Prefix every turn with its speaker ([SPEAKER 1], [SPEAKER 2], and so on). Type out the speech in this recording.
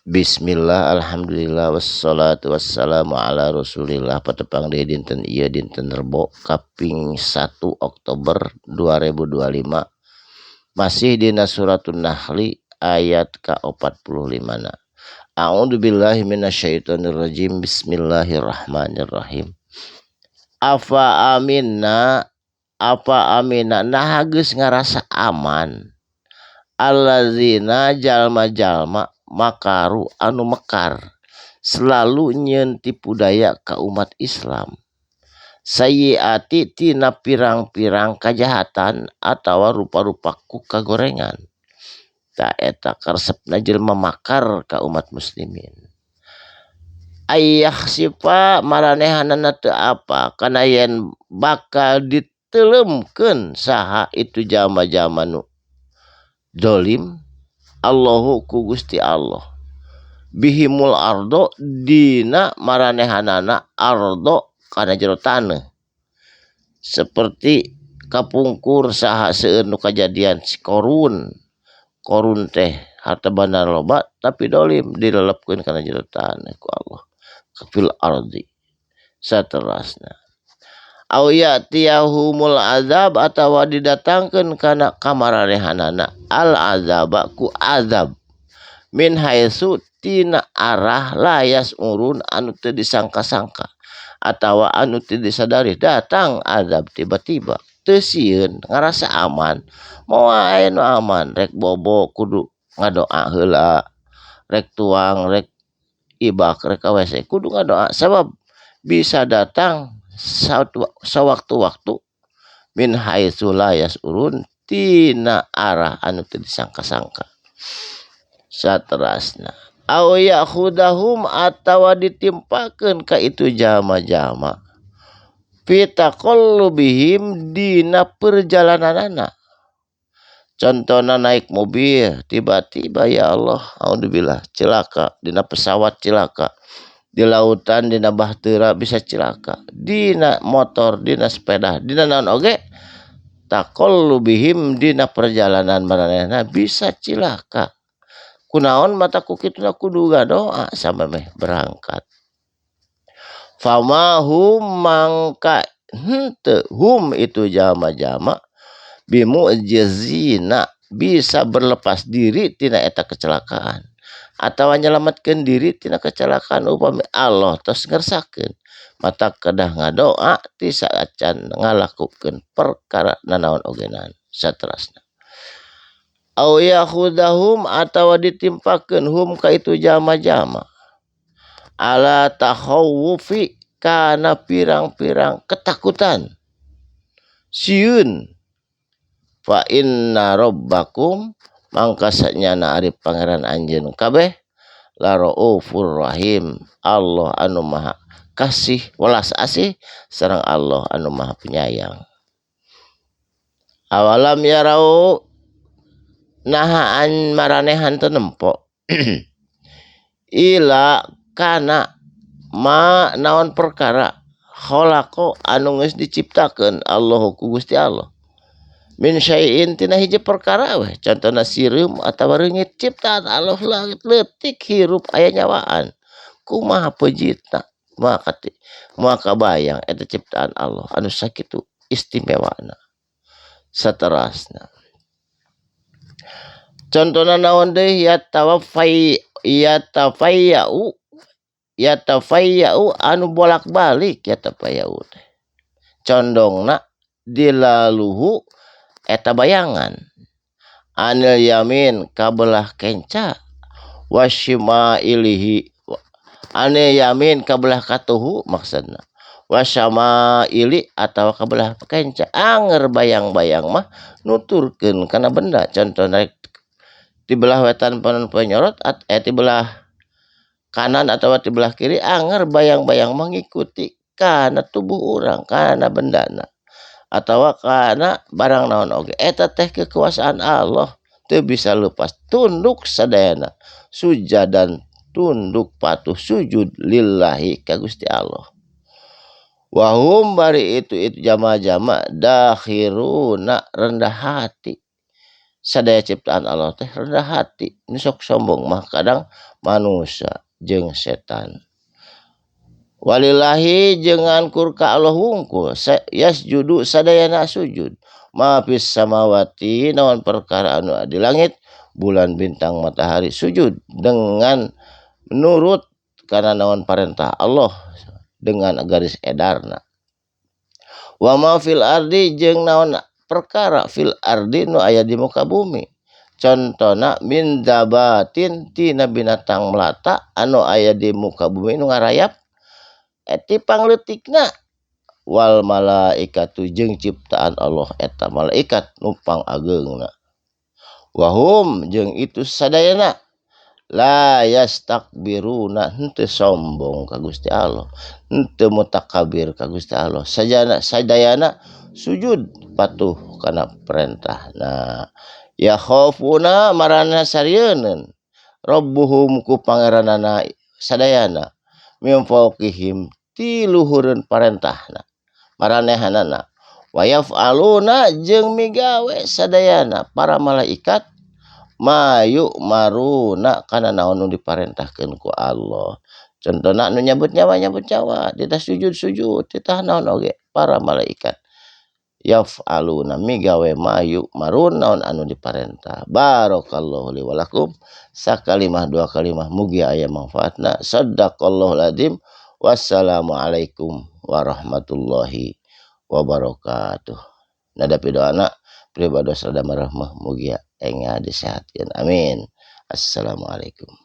[SPEAKER 1] Bismillah, alhamdulillah, wassalatu wassalamu ala rasulillah. Patepang deui dinten ieu, dinten Rebo kaping 1 Oktober 2025, masih dina Suratun Nahli ayat ka-45 na. A'udzu billahi minasyaitonir rajim. Bismillahirrahmanirrahim. Afa amina, afa amina, nah geus ngarasa aman, allazina jalma-jalma, makaru anu mekar selalu nyieun tipu daya ka umat Islam, sayyiati tina pirang-pirang kajahatan atawa rupa-rupa ku kagorengan. Ta eta karesepna jelema makar ka umat muslimin. Ayyakhsifa maranehanana teu apa kana yen bakal diteuleumkeun saha itu jalma-jalma nu dolim, Allahu ku Gusti Allah, bihimul ardo dina maranehanana ardo kana jero taneuh, seperti kapungkur saha seueur nu kajadian si Korun. Korun teh harta banda loba tapi dolim, dilelepkeun kana jero taneuh ku Allah, fil ardi. Saterasna, au ya'tiyahumul azab atawa didatangkeun kana kamaranehanana, al azaba ku azab, min haitsu tina arah, la yas'urun anu teu disangka-sangka atawa anu teu disadari. Datang azab tiba-tiba, teu sieun, ngarasa aman. Moal aya nu aman. Rek bobo kudu ngadoa heula, rek tuang, rek ibak, rek ka WC kudu ngadoa, sabab bisa datang sewaktu-waktu, min haitsu la yas'urun tina arah anu teu disangka-sangka. Saterasna, au ya'khudahum atawa ditimpakeun ka itu jalma-jalma, fi taqallubihim dina perjalananana. Contohna naik mobil tiba-tiba, ya Allah, alhamdulillah, celaka, dina pesawat celaka, di lautan, dina bahtera bisa celaka, dina motor, dina sepeda, dina naon oge, taqallubihim dina perjalanan maranehna bisa cilaka. Kunaon mata ku kituna kudu ngadoa sampai meh berangkat. Fama hum mangka henteu, hum itu jalma-jalma, bimu'jizina bisa berlepas diri tina eta kecelakaan atau nyelamatkeun diri tina kecelakaan upami Allah tos ngersakeun. Mata kedah ngadoa ti saacan ngalakukeun perkara nanaon ogenan. Saterasna, au yakhudahum atawa ditimpakeun hum ka itu jalma-jalma, ala takhawufi kana pirang-pirang ketakutan, sieun, fa inna rabbakum mangka sanyana ari pangeran anjeun kabeh, la raufur rahim, Allah anu maha kasih welas asih sareng Allah anu maha penyayang. Awalam yarau, naha an maranehan teu nempo, ila kana ma naon perkara, khalaqo anu geus diciptakeun, Allahu ku Gusti Allah, min syai'in tina hiji perkara weh. Contohna sireum atawa reungit, ciptaan Allah langit leutik hirup aya nyawaan. Kumaha pejitna, moal kabayang eta ciptaan Allah anu sakitu istimewana. Saterasna, contohna naon deui? Yatawaffai, yatafayyau, yatafayyau anu bolak-balik, yatafayyau teh condongna, dilaluhu eta bayangan, anil yamin kabelah kenca, wasyimailihi, anil yamin kabelah katuhu maksudna, wasyamaili atawa kabelah kenca. Anger bayang-bayang mah nuturkeun kana benda. Contohna di belah wetan panon poe nyorot, di belah kanan atau di belah kiri, anger bayang-bayang mengikuti kana tubuh urang, kana bendana atawa kana barang naon oge. Eta teh kekuasaan Allah, teu bisa lepas, tunduk sadayana, sujadan, tunduk patuh, sujud lillahi ka Gusti Allah. Wahum bari itu itu jama-jama, dakhiruna rendah hati. Sadaya ciptaan Allah teh rendah hati, nu sok sombong mah kadang manusia jeung setan. Walillahi jeung ngankur ka Allah wungkul yasjudu sadayana sujud ma fis samawati naon perkara anu di langit, bulan, bintang, matahari sujud dengan menurut kana naon parentah Allah dengan garis edarna. Wa ma fil ardi jeung naon perkara fil ardi nu aya di muka bumi, contona min dabatin tina binatang melata anu aya di muka bumi nu ngarayap eti pangleutikna, wal malaikatu jeung ciptaan Allah eta malaikat nu pangageungna, wahum jeung itu sadayana la yastakbiruna henteu sombong ka Gusti Allah, henteu mutakabir ka Gusti Allah, sajana sadayana sujud patuh kana perintahna. Ya khaufuna marana sarieun rabbuhum ku pangeranana sadayana min fawqihim ti luhureun parentahna maranehanana, wa yaf'aluna jeung migawe sadayana para malaikat ma yu'maruna kana naon nu diparentahkeun ku Allah. Contona nu nyabut nyawa nyabut nyawa, ditah sujud-sujud, titah naon oge para malaikat yaf'aluna migawe ma yu'marun naon anu diparentah. Barakallahu li wa lakum. Sakalimah dua kalimah mugi aya manfaatna. Sadaqallahul azim. Wassalamualaikum warahmatullahi wabarakatuh. Nadapi doana pribados rada marahmah mugia enga disehatkeun. Amin. Assalamualaikum.